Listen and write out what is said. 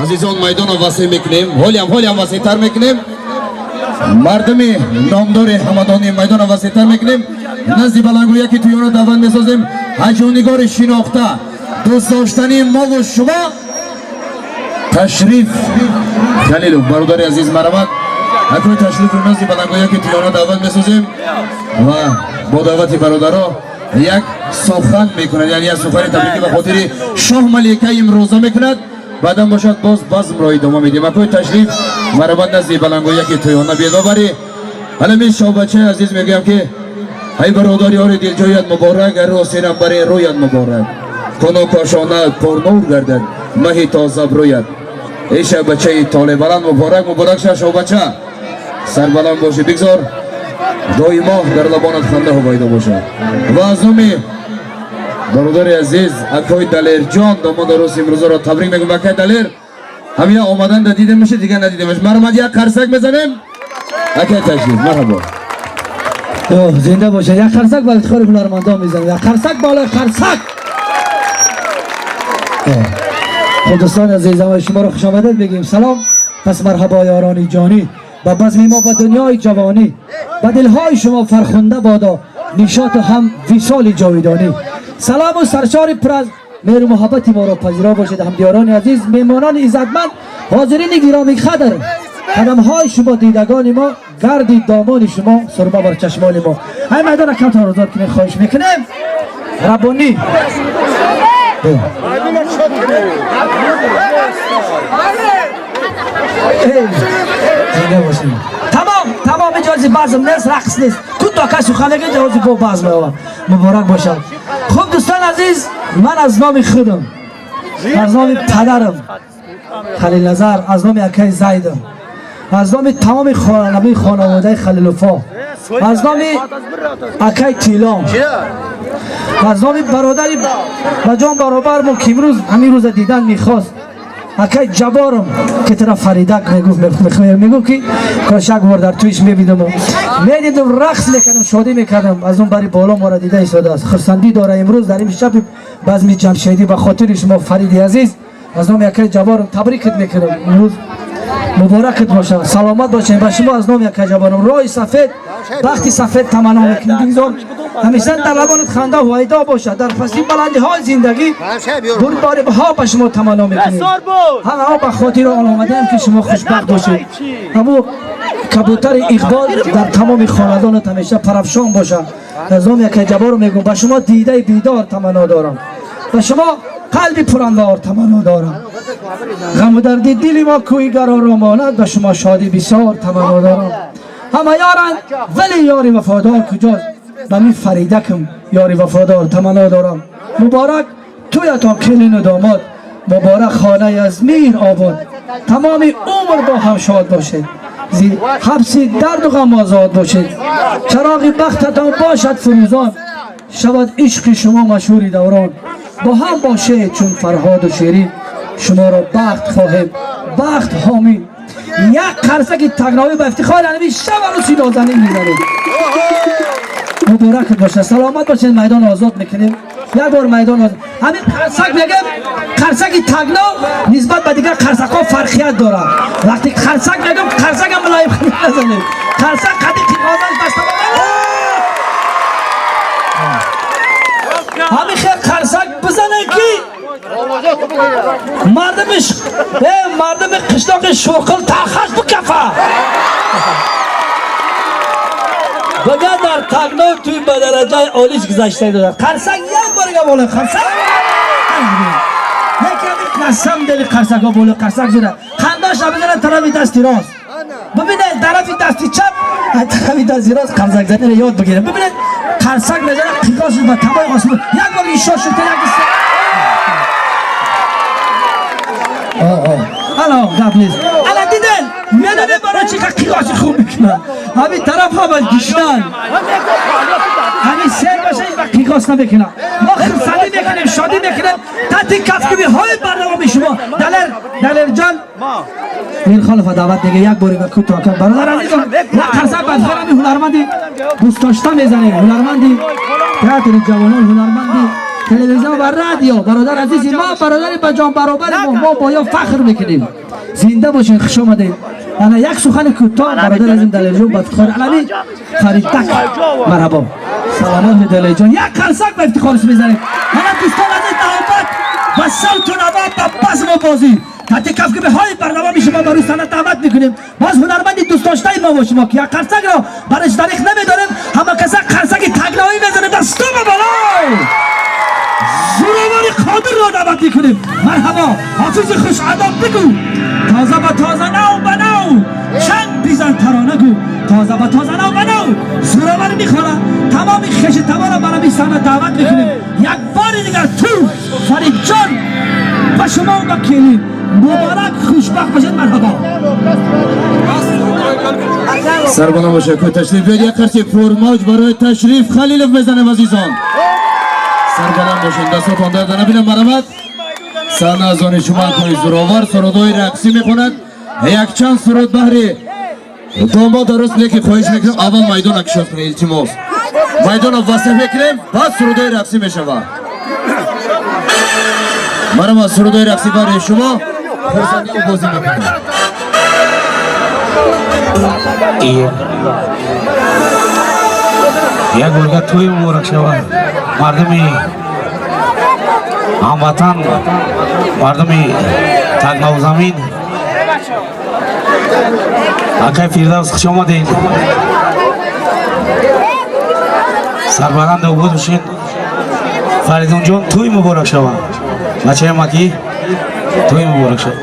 Азизон, майдонро васеъ мекунем, ҳолиам васеътар мекунем. Мардуми номдори ҳамадонии майдонро васеътар мекунем. Назди баландгӯяки туёна даъват месозем ҳаҷонигори шинохта, дӯстдоштании мову шумо, Ташриф Халилов. Бародари азиз, марамат, акои Ташрифро назди баландгӯяки туёна даъват месозем ва бо даъвати бародаро як сухан мекунад, яъне як сухани табрикӣ ба хотири шоҳ малика имрӯза мекунад. Баъдан бошад, боз базмро идома медиҳем. Акои Ташриф, марамат, назди баландгӯяки туёна биёд. Ва бари ҳалами шоҳбачаи азиз мегӯям, ки ай бародар, ёри дилҷоят муборак, рӯсинам бари рӯят муборак, куну кошона пурнур гардад маҳи тоза рӯят. Эй шаббачаи толебаланд, муборак, муборак ша, шоҳбача, сарбаланд бошӣ, бигзор доимо дар лабонат ханда ҳувайдо бошад. Ва аз номи бародари азиз, акои Далерҷон, домода рӯзи имрӯзаро табрик мегӯм. Акай Далер, ҳамия омадан да дида меша, дигар надидемаш. Марҳамат, як қарсак мезанем. Акай Ташриф, марҳабо. Зинда бошад. Як қарсак ба ифтихори ҳунармандон мезанем, як қарсак болои қарсак. Хуб, дӯстони азиз, ҳамаи шуморо хушомадед мегӯем. Салом, пас марҳабо, ёрони ҷонӣ, ба базми мо, ба дунёи ҷавонӣ. Ба дилҳои шумо фархунда бодо нишоту ҳам висоли ҷовидонӣ. Салому саршори пур аз меҳру муҳаббати моро пазиро бошед, ҳамдиёрони азиз, меҳмонони иззатманд, ҳозирини гиромӣ қадр. Қадамҳои шумо дидагони мо, гарди домони шумо сурма бар чашмони мо. Ай майдона камтар озод кунед, хоҳиш мекунем. Раббонӣ. Зинда бошед. Тамом, тамом, иҷози базм нест, рақс нест. Кӯтоҳ сухан мегӯед, ҷавози бо базм меовад. Муборак бошад. Хуб, дӯстон азиз, ман аз номи худам, аз номи падарам Халилназар, аз номи акаи Зайдам, аз номи тамоми хонандаи хонаводаи Халилуфо, аз номи акаи Тилом, аз номи бародари ба ҷон баробармо, ки имрӯз ҳамин рӯза дидан мехост, акаи Ҷаборам, ки тура Фаридак мегуфт, мегуфт, ки кош як бор дар туиш мебидаму медидам, рақс мекардам, шодӣ мекардам. Аз он бари боло моро дида истодааст, хурсандӣ дора. Имрӯз дар ин шаби базми ҷамшедӣ ба хотири шумо, Фариди азиз, аз номи акаи Ҷаборам табрикат мекунам. Имрӯз муборакат бошад, саломат бошед. Ба шумо аз номи акаи Ҷаборам роҳи сафед, бахти сафед таманно мекунем. Бигзор ҳамеша дар лабонат ханда ҳувайдо бошад, дар паси баландиҳои зиндагӣ бурдбориҳо ба шумо таманно мекунем. Ҳамаҳо ба хотири он омадаем, ки шумо хушбахт бошед. Ҳамун кабутари иқбол дар тамоми хонадонат ҳамеша парафшон бошад. Аз номи акаи Ҷабору мегӯм, ба шумо дидаи бедор таманно дорам, ба шумо қалби пуранвор таманно дорам. Ғаму дарди дили мо кӯйгароро монад, ба шумо шодӣ бисёр таманно дорам. Ҳама ёранд, вале ёри вафодор куҷост? Ба мин Фаридакам ёри вафодор таманно дорам. Муборак туятон, келину домод, муборак хонаи аз мир обод. Тамоми умр бо ҳам шод бошед, зи ҳабси дарду ғам озод бошед. Чароғи бахтатон бошад фурӯзон, шавад ишқи шумо машҳури даврон. Бо ҳам бошед чун Фарҳоду Ширин, шуморо бахт хоҳем, бахт ҳомӣ. Як қарсаки тагновӣ ба ифтихори ҳамин шаб арӯси нозанин мезанем. Муборакат бошад, саломат бошед. Майдон озод мекунем, як бор майдон озод. Ҳамин қарсак мегем, қарсаки тагно нисбат ба дигар қарсакҳо фарқият дорад. Вақте қарсак мегем, қарсакам мулоим назанем, қарсак қади қиғозаш даста. Ҳамин хел қарсак бизанем, ки мардуми қишлоқи Шӯрқил тахаш бикафа. Бага дар тагно туй ба дараҷаи олиш гузашта додад. Қарсак як борига боло қарсак. Насам дели қарсакҳо боло қарсак зира. Қандаша бизанад тарафи дасти рост. Бибинед, тарафи дасти чап, тарафи дасти рост қарсак заданро ёд бигиред. Бибинед, қарсак мезанад, қиғоз ба тамоми осмон. Як бор ишо шуд, як. Ало, гап нест. Ала диден, медонед барои чӣ қиғози хуб мекунад? Ҳамин тараф ҳама гишнан. Ҳамин сер боша, ҳеҷ вақт қиғоз намекунад. Мо хурсандӣ мекунем, шодӣ мекунем таҳти кафкӯбиҳои барномаи шумо. Далер, Далерҷон Мирхолова даъват мега як бори кӯтоҳ. Бародар азизон, як қарсак ба ифтихори ҳунарманди дӯстдошта мезанем, ҳунарманди театри ҷавонон, ҳунарманди Телевизион ва радио, бародар азизи мо, бародари ба ҷон баробари мо, мо бо ё фахр мекунем. Зинда бошед, хуш омадед. Ана як сухани кӯтоҳ, бародар азим Далерҷон, ба ифтихори алами Фаридак. Марҳабо. Саломат, Далерҷон. Як қарсак ба ифтихориш мезанем. Ана дӯстон азиз, навбат ба савту наво, ба базму бозӣ. Таҳти кафкӯбиҳои барномаи шумо ба рӯи саҳна даъват мекунем. Боз ҳунарманди дӯстдоштаи мо ва шумо, ки як қарсакро бараш тариқ намедорем, ҳама каса қарсаки тагноӣ мезанем. Дасту ба боло! Зӯровари Қодирро даъват мекунем. Марҳабо, ҳофизи хушадоб, бигӯ. Тоза ба тоза, нав ба нав, чанд бизан, тарона гӯ. Тоза ба тоза, нав ба нав, зӯроварӣ мехонад. Тамоми хеши таборро ба рӯи саҳна даъват мекунем. Як бори дигар ту, Фаридҷон, ба шумо ба келин муборак, хушбахт бошед. Марҳабо. Сарбаланд бошед, ку ташриф биёд. Як қарси пурмавҷ барои Ташриф Халилов мезанем, азизон. Сарбаланд бошед, дастотон дарда набинам. Марҳамат, саҳна аз они шумо. Акои Зӯровар сурудҳои рақсӣ мехонад, якчанд суруд баҳри домод дарост. Леки хоҳиш мекунам, аввал майдона кушод кунед, илтимос. Майдона васеъ мекунем, баъд сурудҳои рақсӣ мешавад. Марҳамат, сурудҳои рақсӣ баҳри шумо, хурсандиро бозӣ мекунем. Як борга тӯй муборак шавад, мардуми ҳамватан, мардуми тагновзамин. Акай Фирдавс, хуш омадед, сарбаланду обод бошед. Фаридунҷон, тӯй муборак шавад, бачаи макӣ, тӯй муборак шавад.